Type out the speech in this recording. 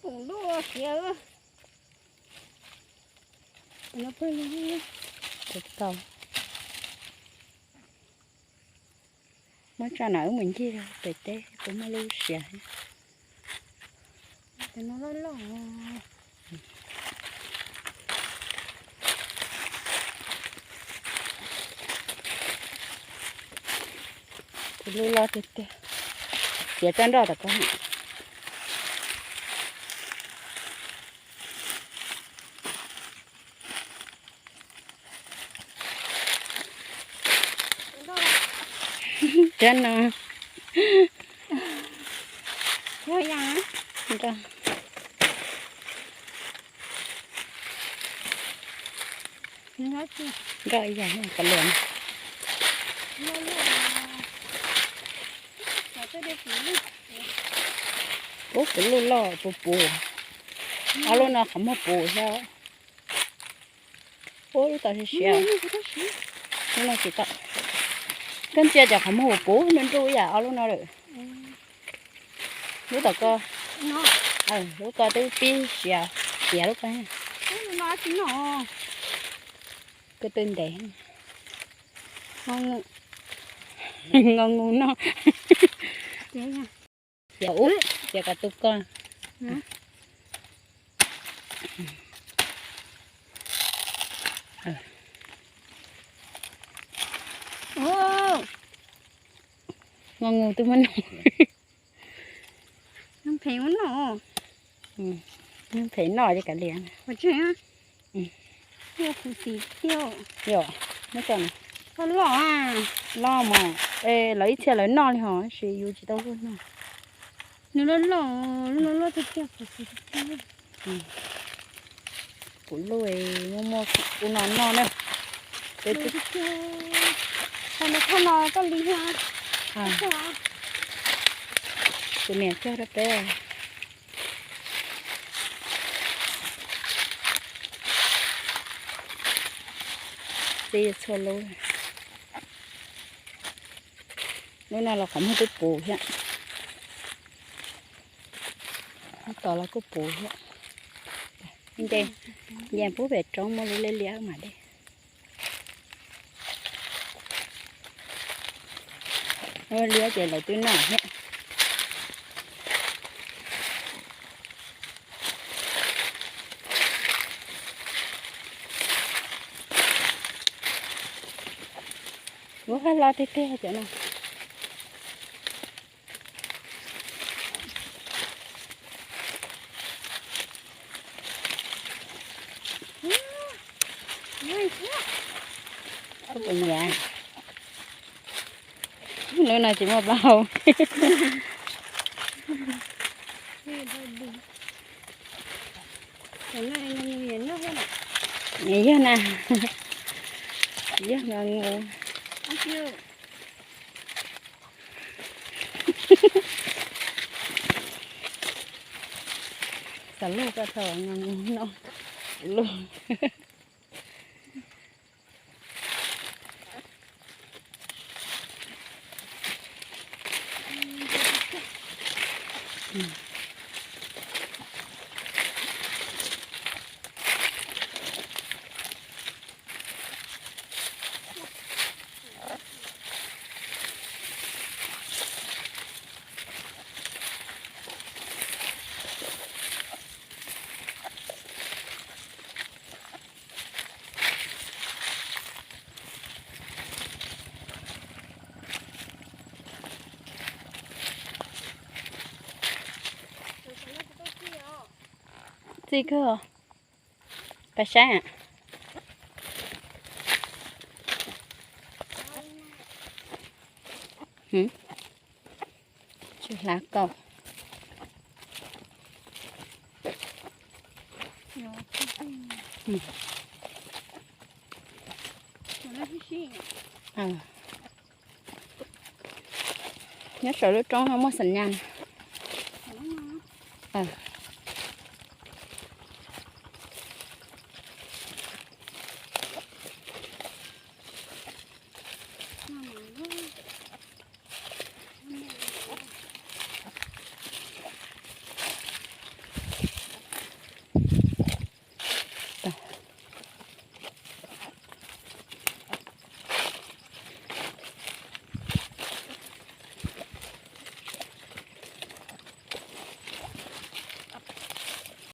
Kuv lub siav. Tau. Muab tso na wb mus ncig pem teb puas muaj lub siav. Kuv lub loj tiag tiag. Txiav toj nroj tom ko. Cov no. Nroj. Nroj ib yam kav liam. Ub, kuv lub loj puv puv. Ob lub no qhov muag puv thiab. Ub, lub tod siav siav. Lub no tsis tau. Koj ntsia cov qhov muag puv puv nruj nruj ib yam ob lub no lawm. Lub tom ko. Lub ko twb pib siav, siav lub ko. Ko tw ntev. Nqos nqus noj. Cia ub, cia kom tu ko. Nqos nqus twb muab noj. Phem ua noj. Phem noj ces kav liam. Yog, muab tso na. Loj mas, es lawv ib txhia lawv noj li hos tab sis yus tsis tau luaj noj. Nws loj loj, loj loj tiag tiag. Kuv luaj muaj muaj kuv no noj na. Kuv niam cog rau peb. Txiv txhua lub. Lub no los qhov muag twb puv thiab. Lub tod los kuj puv thiab. Nce, nce pub pem roob muaj lub liab liab mas dej. Liab ces lawv twb noj thiab. Lub hab loj tiag tiag cov no. Koj puas nyiam? Lub no tsis muaj plaub hau. Yog na, yog nqos nqus. Xav luaj koj thaum nqos nqus no. Luaj. Txij kawg. Pab saib. Tsis hlav kaus. Nyob saum lub roob no muaj xam nyas.